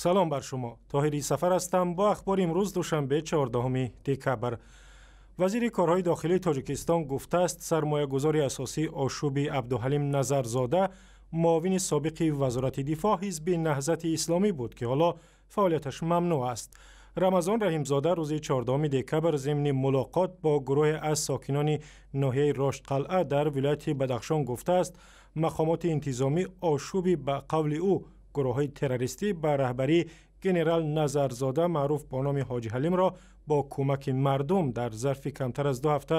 Салом бар шумо. Тоҳири Сафар ҳастам бо ахбори имрӯз, душанбе, 14 декабр. Вазири корҳои дохилии Тоҷикистон гуфтааст, сармоягузори асосии ошӯби Абдуҳалим Назарзода, муовини собиқи Вазорати дифоъ, Ҳизби Наҳзати Исломӣ буд, ки ҳоло фаъолияташ мамнӯъ аст. Рамазон Раҳимзода рӯзи 14 декабр зимни мулоқот бо гурӯҳе аз сокинони ноҳияи Роштқалъа дар вилояти Бадахшон гуфтааст, мақомоти интизомӣ ошӯби ба қавли ӯ гурӯҳҳои террористӣ ба раҳбарии генерал Назарзода, маъруф бо номи Ҳоҷи Ҳалимро, бо кӯмаки мардум дар зарфи камтар аз 2 ҳафта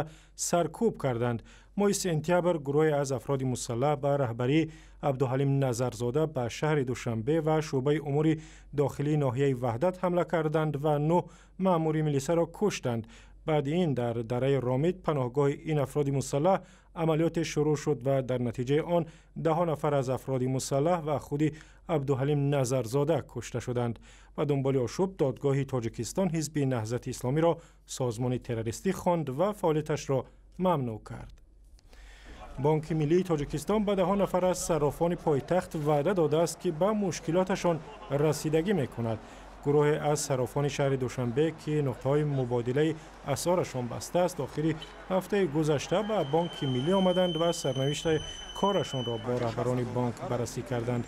саркӯб карданд. Моҳи сентябр гурӯҳе аз афроди мусаллаҳ ба раҳбарии Абдуҳалим Назарзода ба шаҳри Душанбе ва шӯъбаи умури дохилии ноҳияи Ваҳдат ҳамла карданд ва 9 маъмури милисаро куштанд. Баъди ин дар дараи Ромид, паноҳгоҳи ин афроди мусаллаҳ, амалиёте шурӯъ шуд ва дар натиҷаи он даҳо нафар аз афроди мусаллаҳ ва худи Абдуҳалим Назарзода кушта шуданд. Ба дунболи ошӯб додгоҳи Тоҷикистон Ҳизби Наҳзати Исломиро созмони террористӣ хонд ва фаъолияташро мамнӯъ кард. Бонки Миллии Тоҷикистон ба даҳо нафар аз саррофони пойтахт ваъда додааст, ки ба мушкилоташон расидагӣ мекунад. Гурӯҳе аз саррофони шаҳри Душанбе, ки нуқтаҳои мубодилаи асъорашон баста аст, охири ҳафтаи гузашта ба Бонки Миллӣ омаданд ва сарнавишти корашонро бо раҳбарони бонк баррасӣ карданд.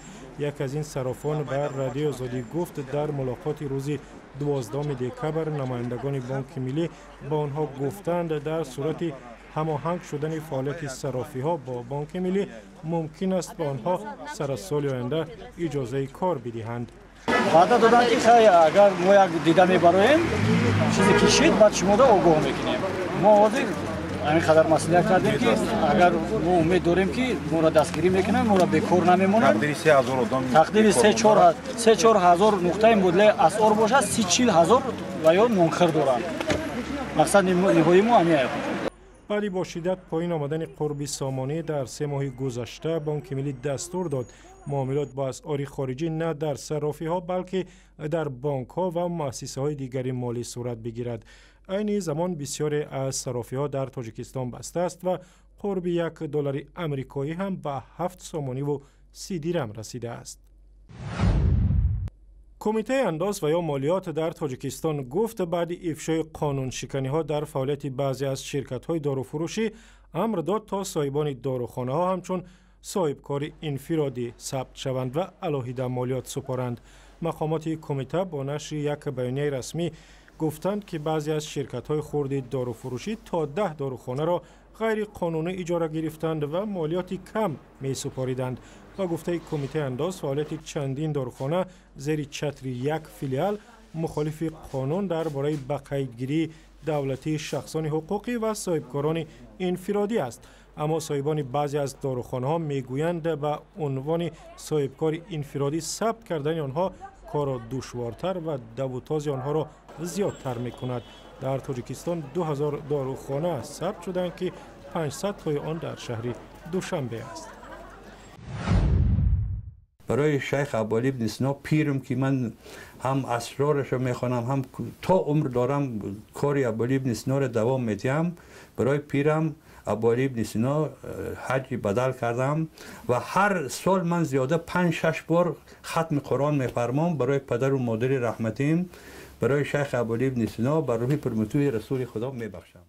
Яке аз ин саррофон ба Радиои Озодӣ гуфт, дар мулоқоти рӯзи 12 декабр намояндагони Бонки Миллӣ ба онҳо гуфтанд, дар сурати ҳамоҳанг шудани фаъолияти саррофиҳо бо Бонки Миллӣ мумкин аст ба онҳо сар аз соли оянда иҷозаи кор бидиҳанд. Ваъда доданд, ки хай, агар мо як дида мебароем, чизе ки шид, баъд шуморо огоҳ мекунем. Мо ҳозир ҳамин қадар маслиҳат кардем, ки агар мо умед дорем, ки моро дастгирӣ мекунанд, моро бекор намемонанд. Тақдири 3-4 ҳазор нуқтаи мубодилаи асъор бошад, 30-40 ҳазор ва ё нонхӯр доранд. Мақсади ниҳоии мо ҳамин. Баъди бо шиддат поин омадани қурби сомонӣ дар 3 моҳи гузашта, Бонки Миллӣ дастур дод, муомилот бо асъори хориҷӣ на дар саррофиҳо, балки дар бонкҳо ва муассисаҳои дигари молӣ сурат бигирад. Айни замон бисёре аз саррофиҳо дар Тоҷикистон баста аст ва қурби 1 доллари амрикоӣ ҳам ба 7 сомониву 30 дирам расидааст. Кумитаи андоз ва ё молиёт дар Тоҷикистон гуфт, баъди ифшои қонуншиканиҳо дар фаъолияти баъзе аз ширкатҳои доруфурӯшӣ амр дод, то соҳибони дорухонаҳо ҳамчун соҳибкори инфиродӣ сабт шаванд ва алоҳида молиёт супоранд. Мақомоти кумита бо нашри як баёнияи расмӣ гуфтанд, ки баъзе аз ширкатҳои хурди доруфурӯшӣ то 10 дорухонаро ғайриқонунӣ иҷора гирифтанд ва молиёти кам месупориданд. Ба гуфтаи Кумитаи андоз, фаъолияти чандин дорухона зери чатри як филиал мухолифи қонун дар бораи ба қайдгирии давлатии шахсони ҳуқуқӣ ва соҳибкорони инфиродӣ аст. Аммо соҳибони баъзе аз дорухонаҳо мегӯянд, ба унвони соҳибкори инфиродӣ сабт кардани онҳо корро душвортар ва давутози онҳоро зиёдтар мекунад. Дар Тоҷикистон 2000 дорухона сабт шуданд, ки 500 тои он дар шаҳри Душанбе аст. Барои шайх Абуалӣ ибни Сино, пирам, ки ман ҳам асрорашро мехонам, ҳам то умр дорам кори Абуалӣ ибни Синоро давом медиҳам, барои пирам Абуалӣ ибни Сино ҳаҷи бадал кардам ва ҳар сол ман зиёда панҷ шаш бор хатми Қуръон мефармом барои падару модари раҳматим, барои шайх Абуалӣ ибни Сино, бар рӯҳи пурмутӯи расули Худо мебахшам.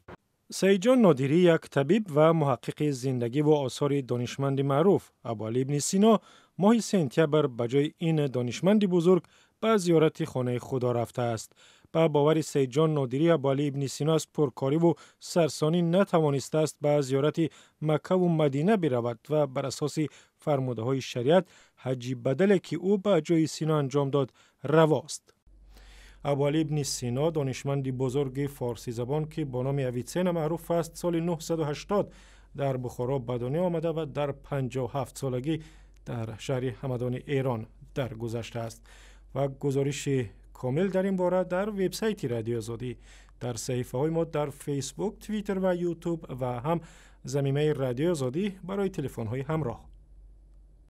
Саидҷон Нодирӣ, як табиб ва муҳаққиқи зиндагиву осори донишманди маъруф Абуалӣ ибни Сино, моҳи сентябр ба ҷои ин донишманди бузург ба зиёрати хонаи Худо рафтааст. Ба бовари Саидҷон Нодирӣ, Абуалӣ ибни Сино аз пуркориву сарсонӣ натавонистааст ба зиёрати Маккаву Мадина биравад ва бар асоси фармудаҳои шариат ҳаҷи бадале, ки ӯ ба ҷои Сино анҷом дод, равост. Абуалӣ ибни Сино, донишманди бузурги форсизабон, ки бо номи Авитсена маъруф аст, соли 980 дар Бухоро ба дунё омада ва дар 57 солагӣ дар шаҳри Ҳамадони Эрон даргузаштааст. Ва гузориши комил дар ин бора дар вебсайти Радиои Озодӣ, дар саҳифаҳои мо дар Фейсбук, Твиттер ва Ютуб ва ҳам замимаи Радиои Озодӣ барои телефонҳои ҳамроҳ.